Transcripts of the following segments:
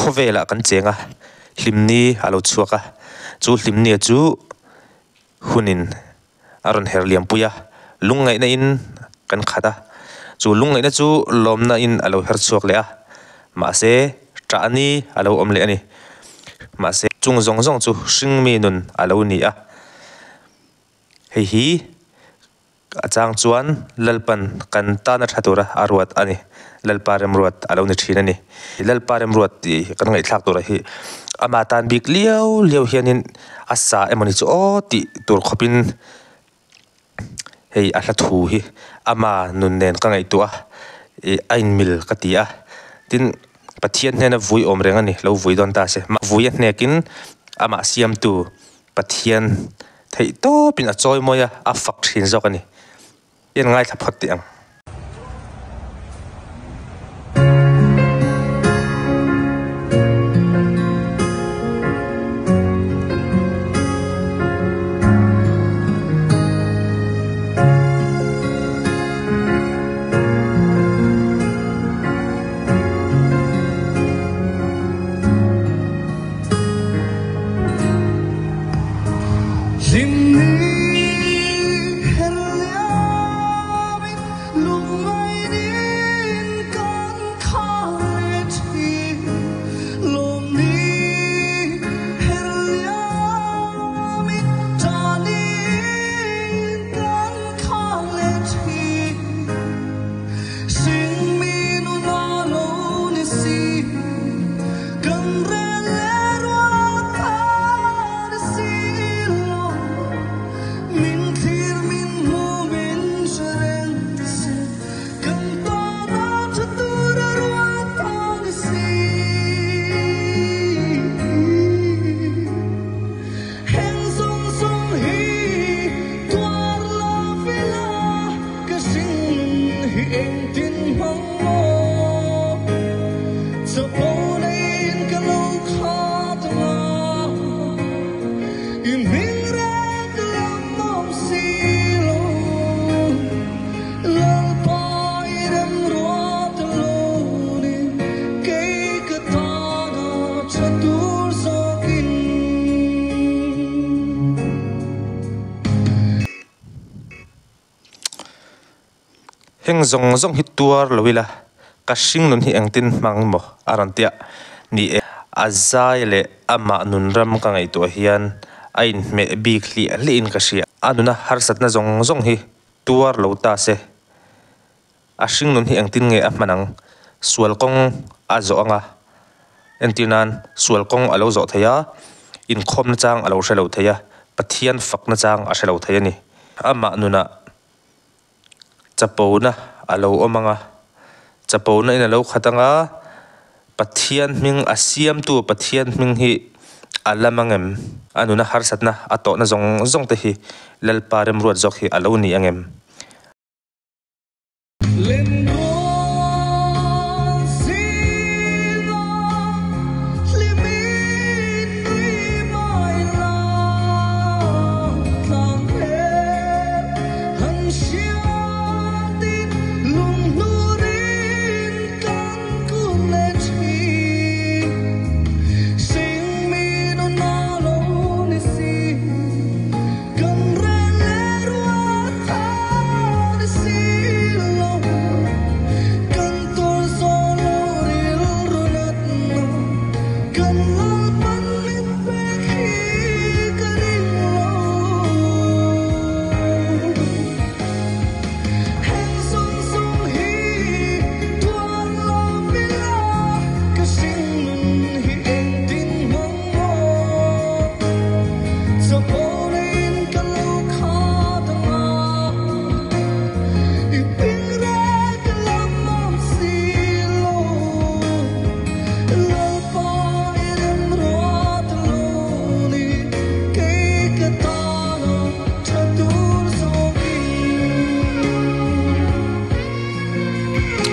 Khawvelah kan cheng a, hlimni a lo chhuak a, chu hlimnia chu hunin a rawn her liam pui a, lungngaihna in kan khat a, chu lungngaihna chu lawmna in a lo her chhuak leh a, mahse ṭahni a lo awm leh a ni. Mahse chung zawng zawng chu hringmi nun a lo ni a, hei hi A chang chuan Lalpan kan tana tha tura a ruat a ni. Lalpa remruat a lo ni thin a ni. Lalpa remruat tih kan ngaihthlak tura hi ama tan bik liau liau hianin a sa emawni chu aw tih tur khawpin hei a hla thu hi ama nun nen ka ngaihtuah a, ih a inmil ka ti a. Tin, Pathian hnena vui awm reng a ni, lo vui dawn ta se. Vui a hnekin amah siamtu Pathian theih tawpin a chawi mawi a, a fak thin zawk a ni. I en ngaithla phawt teh ang. Heng zawng zawng hi tuar lo ila, ka hring nun hi engtin hmang maw a rawn tia. Ni e, a zai leh amah nun ram ka ngaihtuah hian a inhmeh bik hliah hliahin ka hria. A nuna harsatna zawng zawng hi tuar lo ta se, a hring nun hi engtin nge a hman ang? Sual kawng a zawh ang a, entir nan sual kawng a lo zawh thei a, inkhawmna chang a lo hre lo thei a, Pathian fakna chang a hre lo thei a ni. Amah nunah chapona a lo awm ang a, chapona in a lo khat ang a, Pathian hming a siamtu Pathian hming hi a lam ang em? A nuna harsatna a tawhna zawng zawng te hi Lalpa remruat zawk hi a lo ni ang em?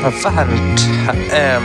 A va han tha em.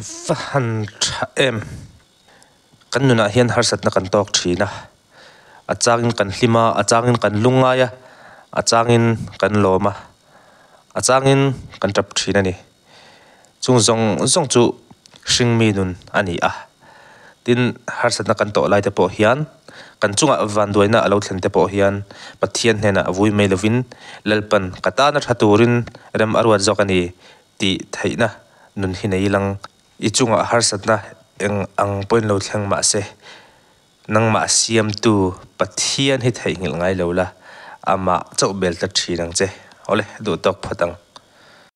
va han tha em. Kan nunah hian harsatna kan tawk thin a, a changin kan hlim a, a changin kan lungngai a, a changin kan lawm a, a changin kan tap thin a ni. Chung zawng zawng chu hringmi nun a ni a. Tin, harsatna kan tawh lai te pawh hian, kan chungah vanduaina a lo thlen te pawh hian Pathian hnenah vui mai lovin Lalpan ka tana tha turin rem a ruat zawk a ni tih theihna nun hi nei lang. I chungah harsatna eng ang pawhin lo thleng mah se, nangmah siamtu Pathian hi theihnghilh ngai lo la, amah chauh bel tlat thin ang che. Awle, duhtawk phawt ang.